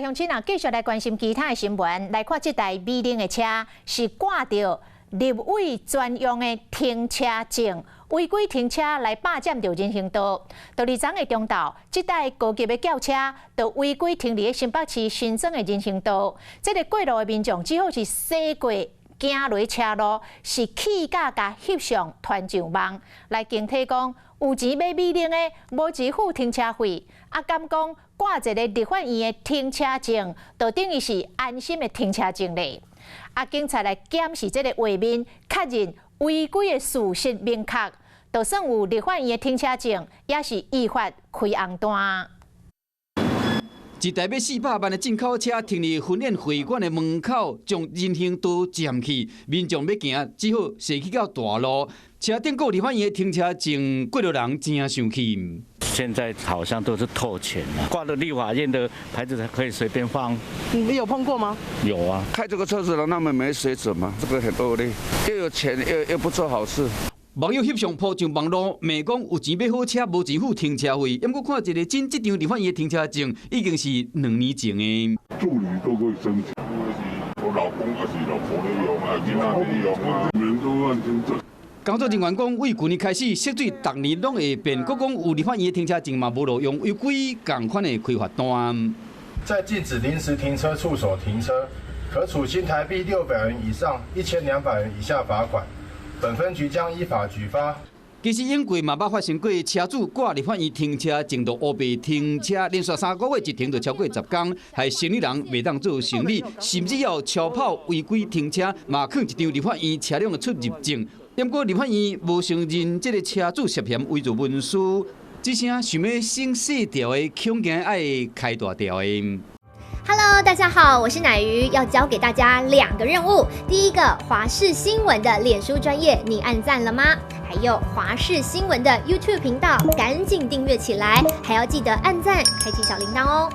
來鄉親啊，繼續來關心其他的新聞，來看這台美玲的車是掛著立委專用的停車證，違規停車來霸佔著人行道。到二昨的中晝，這台高級的轎車就違規停佇新北市新莊的人行道。這个過路的民眾只好是駛過行雷車路，是氣甲共翕相傳上網來警惕講，有錢買美玲的，無錢付停車費，啊，敢講掛一个立法院的停車證，就等於是安心的停車證咧。啊，警察來檢視這个畫面，確認違規的事實明確，就算有立法院的停車證，也是依法開紅單。一台欲400萬的進口車停佇婚宴會館的門口，將人行道佔去，民眾欲行只好踅去到大路。車頂閣立法院的停車證，過路人真生氣。現在好像都是扣錢了，掛了立法院的牌子才可以隨便放。你有碰過嗎？有啊。開這個車子的那麼沒水準嗎？這個很惡劣，又有錢又不做好事。網友翕相 po 上網路，罵講有錢買好車，無錢付停車費。毋過看一下真這張立法院的停車證，已經是2年前的。助理都可以申請，我老公還是老婆咧用啊，囡仔咧用啊，每都按簽證。工作人員講，對舊年開始，色水逐年攏會變，閣講有立法院的停車證嘛無路用，違規仝款的開罰單。在禁止臨時停車處所停車，可處新台幣600元以上1200元以下罰款。本分局將依法舉發。其實永過嘛捌發生過車主掛立法院停車證就烏白停車，連續3個月一停就超過10工，害生意人袂當做生意，甚至要超跑違規停車，嘛囥一張立法院車輛的出入證。毋過立法院無承認這个車主涉嫌偽造文書，這聲想欲省細條的，恐驚愛開大條的。 Hello，大家好，我是奶魚，要交給大家兩個任務。第一個，華視新聞的臉書專頁，你按讚了嗎？還有華視新聞的 YouTube 頻道，趕緊訂閱起來，還要記得按讚，開啟小鈴鐺哦。